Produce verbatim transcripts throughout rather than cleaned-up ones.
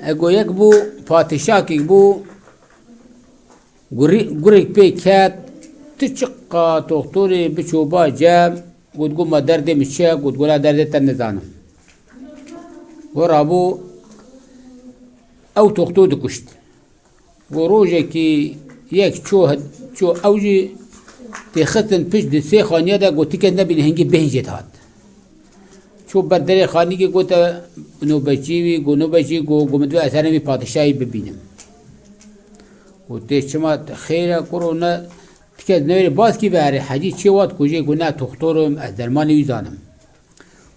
E, go yek bû, padîşahekî bû, gurî-, gurek pê ket, tu çiqa toxtorê biço ba cem, got, got, ma derdê min çi ye? Got, got, la derdê te nizanim. Go rabû, ew toxto dikuşt. Go rojekî yek ço, ço ew jî têxistin pişt di sê xaniya de, go ti kes nebîne hingî bêhn jê dihat. Ço ber derê xanîkê, gote nobetçî wî, go nobetçî, go, go min divê ez herim vî padîşahî bibînim. Go tê çima, xêr e kuro, ne ti kes newêrê baskî ve herê, hecî çê wa dikujê? Go ne, toxtor im, ez dermanê wî zanim.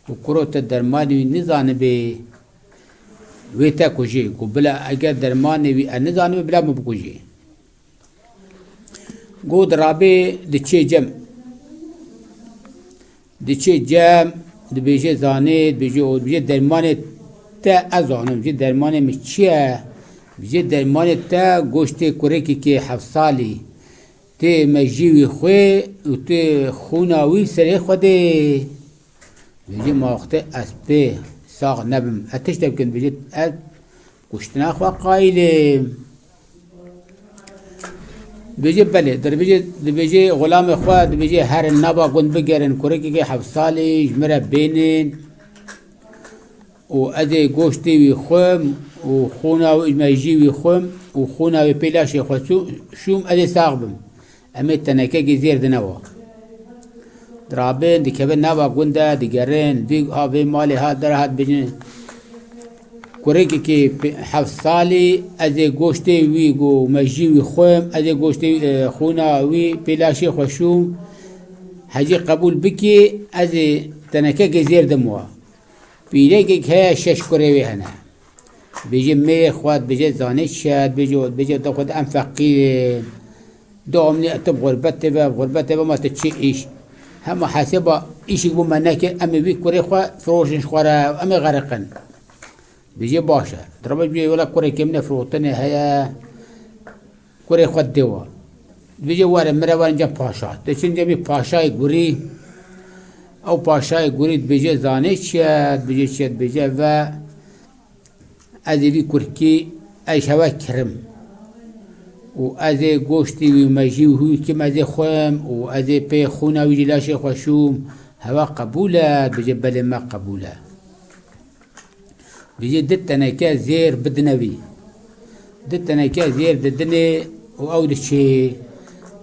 Go kuro, te dermanê wî nizanibê, wê te kujê. Go bila eger dermanê wî e nizanibê, bila min bikujê. Go dirabê diçê cem. Diçê cem, dibêje zanê, dibêje o, dibêje dermanê te ez zanim, dibêje dermanê min çi ye? Dibêje dermanê te goştê kurekekê heft salî. Tê mejî wî xwe û tê xûna wî serê xwe dê. Dibêje ma wextê ez pê sax nebim, ez tiştek bikim? Dibêje ez kuştina xwe qayîl im. Dibêje belê, dibêje, dibêje xulamê xwe, dibêje herin nava gund bigerin, kurekekê heft salî ji min re bênin û ez ê goştê wî xwim û xûna wî, mejî wî xwim û xûna wî pê laşê xwe çû-, şûm, ez ê sax bim. Em ê tenekekê zêr dine wa. Dirabin, dikevin nava gund de, digerin, vî ha vê malê hat, dera hat, dibêjin, kurekekê pê-, heft salî, ez ê goştê wî, go mejî wî xwim, ez ê goştê, e, xûna wî pê laşê xwe şûm, hecî qebûl bikî, ez ê tenekekê zêr dim wa. Pîrekek heye, şeş kurê wê hene. Dibêje mêrê xwe, dibêje zanê çi ye, dibêje, dibêje da xwe de em feqîr in. Da omnê tu bi xurbetê ve, bi xurbetê ve ma tu çi îş? Hema hesêba îşek bo me nekir, em ê vî kurê xwe firoşin ji xwe re, em ê xeriqin. Dibêje baş e. Dirabê dibêje wela kurekê min ê firotinê heye. Kurê xwe didê wa. Dibêje were, min re werin cem paşa. Diçin cemî paşayê gurî. Ew paşayê gurî dibêje zanê çi ye? Dibêje çi ye? Dibêje ve ez ê vî kurkî ez ji hewe kirim. Û ez ê goştî wî û mejî û hû kim ez ê xwim û ez ê pê xûna wî jî laşê xwe şûm. Hewe qebûl e? Dibêje belê me qebûl e. Dibêje di teneke zêr bidine vî. Di teneke zêr didinê û ew diçê.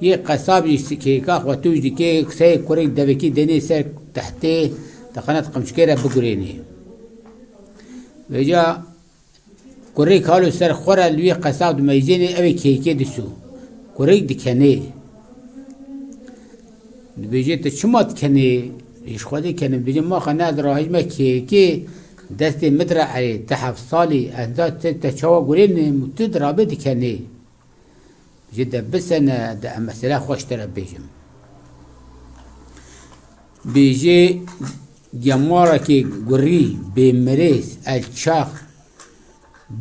Yê qesab jî kêka xwe tûj dike, qiseyê kurê devekî dênê ser tehtê, dixine di qimçikê re bigurênê. Vêca kurêk halo ser xwe re li wî qesab dimeyzênê, ew ê kêkê diçû. Kurêk dikenê. Dibêje, tu çima dikenê? Ji xwe dikenim. Dibêje, ma xwe ne ez rahijme kêkê destê min re erê, te heft salî, ez da te, te çawa gurênim û tu dirabê dikenê. Dibêje, de bisene, de em mesela xwe ji te re bêjim. Bêje, gemarekê gurî, bêmirêz, elçax,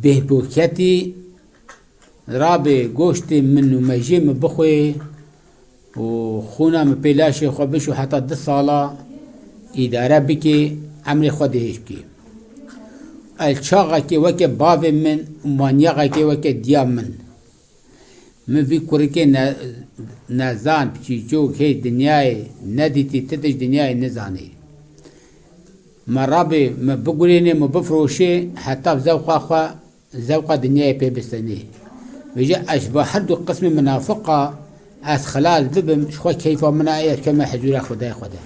bêhboketî, rabê goştê min û mejiyê min bixwê û xûna min pê laşê xwe bişo heta du sala îdare bikê, emrê xwe dihêj bikê. Elçaxekê weke bavê min û manyaxekê weke diya min. Min vî kurikê ne-, nezan, çîçok hê dinyayê nedîtî, ti tişt dinyayê nizanî. Me rabê me bigurênê, me bifroşê, heta zewqa xwe, zewqa dinyayê pê bistenê. Vêca ez ji va her du qismê minafiqa ez xilas bibim, ji xwe keyfa min a, ez keme hizûra Xwedayê xwe de.